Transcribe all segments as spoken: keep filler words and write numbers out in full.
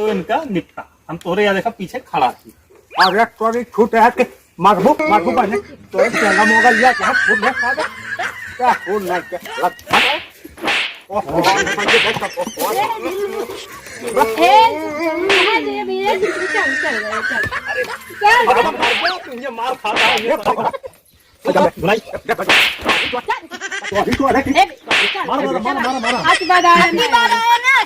तो इनका निपटा, हम तोरे यहाँ देखा पीछे खड़ा थी। अरे तोरी छूट है कि मारबो, मारबो बने। तोरे चंगा मोगा लिया क्या? फूल ना खा दे। क्या फूल ना क्या? लग खा दे। ओहो, ए, चल, चल, चल, चल। मार, मार, मार, मार, मार। ए, चल। मार, मार, मार, मार, मार। हाथ बार आया ना। हाथ बार आया ना।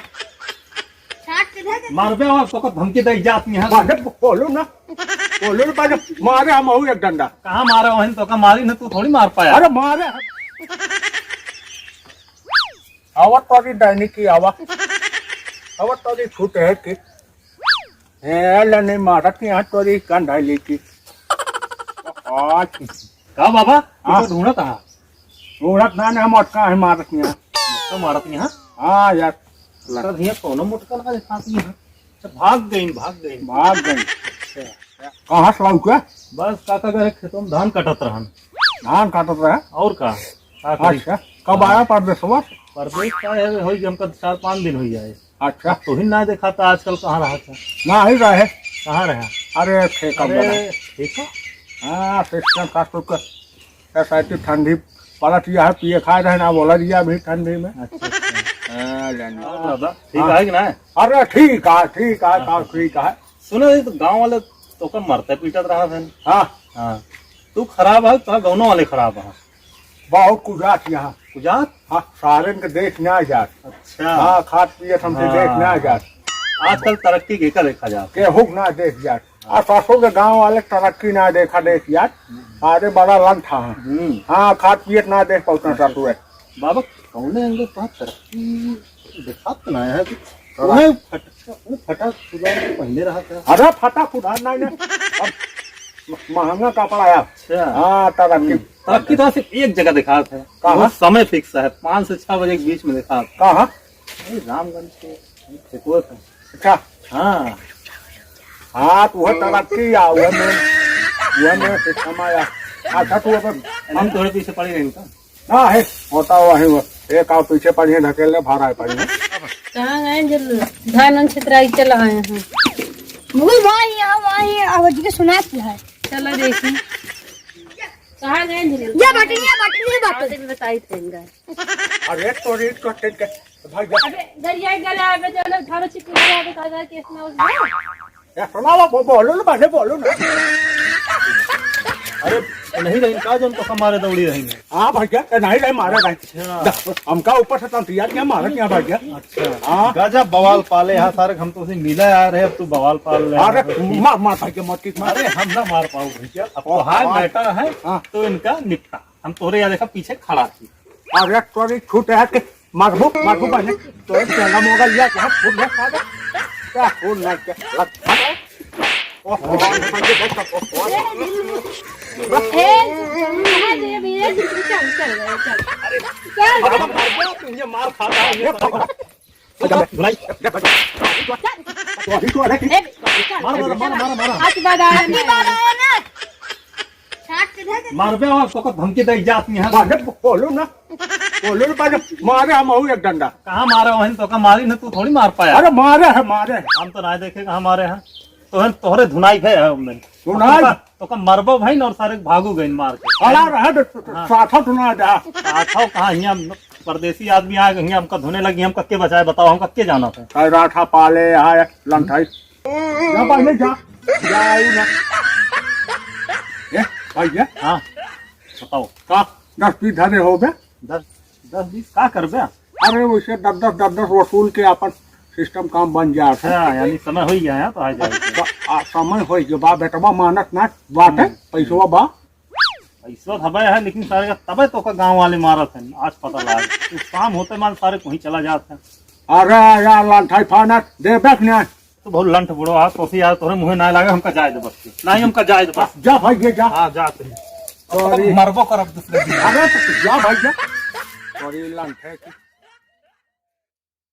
छाट के दे दे। मारबे और तोका धमकी दे जात नहीं है। मारे बोलो ना। बोलो ना, मारे, मारे हम हूँ एक डंडा। कहाँ मारे वहीं तोका मारी ना, तू थोड़ी मार पाया। अरे मारे। आवा तोरी डाइनी की आवा। आवा तोरी छूट है कि। ए, ले नहीं मारत यहाँ तोरी कंधा लेके। आज। का बाबा? हाँ। तू तो ढूंढत हा। ढूंढत ना, ना, मोटका है मारत यहाँ। मोटका मारत यहाँ? हाँ यार। सर, यहाँ कौनो मोटका ना दिखाती है। अच्छा, भाग गई, भाग गई। भाग गई। अच्छा। कहाँ से लाऊ के? बस काका घर खेतों में धान काटत रहन। धान काटत रहे? और का? का करी? अच्छा, कब हाँ। आया परदेसवा? परदेस का है, होई हमका चार पाँच दिन होई जाए। अच्छा। तो ही ना देखा था आजकल, कहाँ रहा था? ना ही रहे। कहाँ रहा? अरे, ठेका अरे, बना। ठेका? हाँ, सिस्टम का सुख। एस आई टी ठंडी पलट गया है, पिए खाए रहे ना, बोला दिया अभी ठंडी में। अच्छा, अच्छा। हाँ, जानिए। और दादा, ठीक हाँ। है कि ना? अरे, ठीक है, ठीक है, हाँ, का हाँ। ठीक है। सुनो, ये तो गाँव वाले तो कम मरते पीटत रहा था। हाँ। हाँ। तू खराब है, तो गाँव वाले खराब है। बहुत कुजात यहाँ। कुजात? हाँ, सारेन के देख ना जात। अच्छा। हाँ, खात पियत हमसे हाँ। देख ना जात। आजकल तरक्की के का देखा जात? केहू ना देख जात। हाँ। आ ससुर के गाँव वाले तरक्की ना देखा देख जात। हम्म। सारे बड़ा लंग था। हम्म। हाँ, खात पियत ना देख पहुँचना ससुर। बाबा, कौने अंगे तो तरक्की देखात ना है कि हाँ। वह फट-, वह फटा सुधार के पहले रहा था। अरे, फटा सुधार नहीं ना। अब म-, महंगा कपड़ा है। अच्छा। हाँ, तरक्की। हम्म, तरक्की तो सिर्फ एक जगह दिखात है। कहाँ? वो समय फिक्स है, पाँच से छह बजे के बीच में दिखात है। कहाँ? अरे, रामगंज के ठेकुआ पे। अच्छा। हाँ। हाँ, तो वह तरक्की आ, वह में, वह में सिस्टम आया। अच्छा, तू अब हम तोहरे पीछे पड़ी रही का? ना है, होता हुआ है वो। एक आओ पीछे पड़ी है, ढकेल ले, भाड़ा है पड़ी है। कहाँ गए जो धान उन छितराई चला आए हैं? वो वहाँ ही है, वहाँ ही है, आवाज के सुनात है। चलो देखी। कहाँ गए जो ये बटन, ये बटन, ये बटन। बताई देंगे। अरे तोरी तो टेक के भाई जा। अबे गरिया गला, अबे जो लोग धान छितराई गला, अबे काजा केस ना उस। ए, सुनावा, बो-, बोलो ना, पहले बोलो ना। अरे, नहीं रही का, जौन तो हमारे दौड़ी रही है। हाँ भैया, ए, नहीं रही, मारा नहीं। अच्छा। द-, हमका ऊपर से तंतिया क्या मारा क्या भैया? अच्छा। हाँ। गजब बवाल पाले, हाँ, सारे हम तो उसे मिला आ रहे, अब तू बवाल पाल ले। अरे, मार, मार भैया, मत किस मार। अरे, हम ना मार पाओ भैया, अब ओ, तो हाल हाँ। मैटर है, हाँ। तो इनका निपटा। हम तोरे यहाँ देखा पीछे खड़ा थी। अरे तोरी छूट है कि मारबो, मारबो बने। तोरे चंगा मोगा लिया क्या? फूल ना खा दे। क्या फूल ना क्या? लग खा दे। ओहो, ओहो। ए, चल, चल, चल, चल। क्या? मार, मार, मार, तुझे मार खाता है, ये तो। ए, मार, मार, मार, मार, मार। हाथ बार आया ना। मारबे और तोका धमकी दे जात नहीं है। अरे बोलो ना, बोलो ना, मारे हम हूँ एक डंडा। कहाँ मारे वहीं तोका मारी ना, तू थोड़ी मार पाया। अरे मारे है, मारे है। हम तो ना देखे कहाँ मारे हैं। तो हम तोहरे धुनाई भे है हमने। धुनाई? तोका, तोका मरबो भाई ना और सारे भागू गइन मार के। अला रहे तो हाँ। साथा धुना जा। साथा कहाँ हियाँ परदेसी आदमी आ गए, हमका धुने लगी, हम कक्के बचाए, बताओ, हम कक्के जाना था। कई राठा पाले आए, लंठाई। जा भाई, जा। जा, आई ना। ए, भाई, ये? हाँ, बताओ। का? दस बीस धरे हो बे? दस, दस बीस का करबे? अरे, वैसे दस दस, दस दस वसूल के अपन सिस्टम काम बन जात है। अच्छा, यानी समय हो गया है, तो आ जाए। स-, आ, समय हो गया बा, बेटवा मानत ना बात है, हम्म। पैसवा बा। पैसवा धबे है, लेकिन सारे का तबे तो का गाँव वाले मारत हैं, आज पता लगा। तो शाम होते मान सारे कहीं चला जात है। अरे यार, लाल थाई फानत, दे बैक न्याय। तो बहुत लंठ बुढ़ो, आज तो यार तोरे मुँहे ना लागे, हमका जाए दे बस। नहीं, हमका जाए दे बस। जा भाई, ये जा। हाँ, जा तू। सॉरी। मरबो करब दूसरे दिन। अरे, तो जा भाई, जा। सॉरी, लंठ है कि